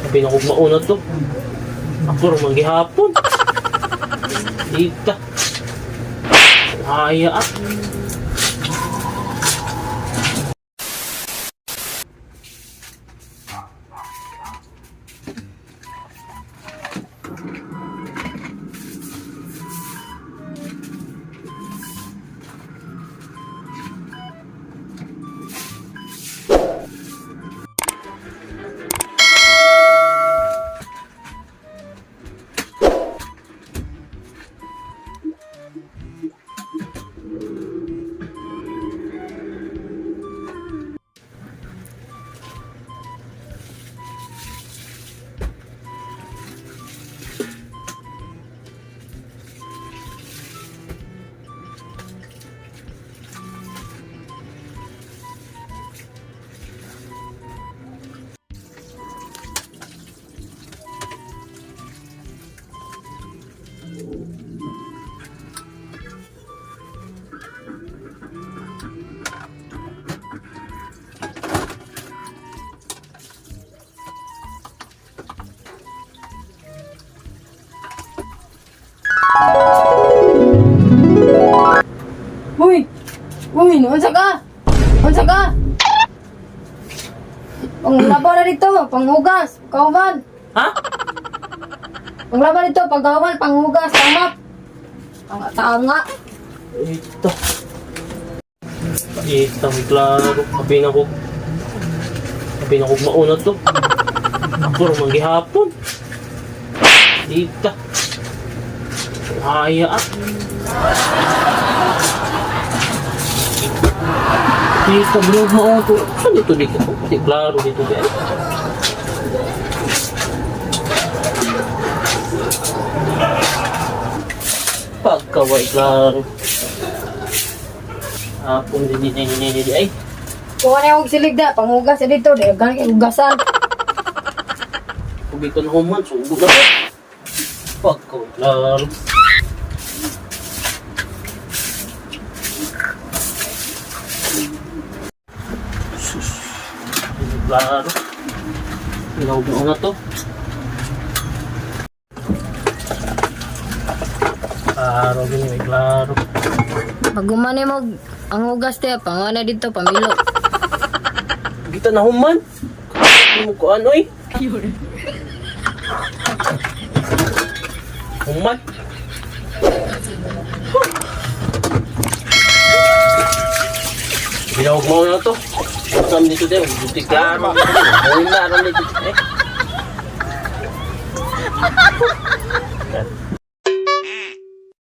Sabi na kong mauna to. Ako rin manggihapon. Dita. Kaya ah. Uy! Uy, unsa ka? Unsa ka? Panglaba na dito, panghugas, kauban. Ha? Panglaba dito, pagkahuman, panghugas, tama. Ang tanga. Ito. Ito, may klaro. Sabi na ko. Sabi na kong mauna to. Ako rin manggihapon. Dita. Kaya ah. Dita, bro, mauna to. Saan dito dito? Di klaro dito di. Pagkaway klaro. Hapon din din din din din ay. Kuha na yung silig da, panghugas na dito, di gani kay hugasan. Ubi ko na human, sugo na ko. Pagkaway klaro. Sus. Klaro. Ilawag na to. Klaro, gini may klaro. Pag humani mo ang hugas te, panguha na dito, pamilo. Kita na human. Hindi mo ko ano eh. Human. Binawag mo na to. Sam dito din. Buti klaro. Una ram dito. Eh.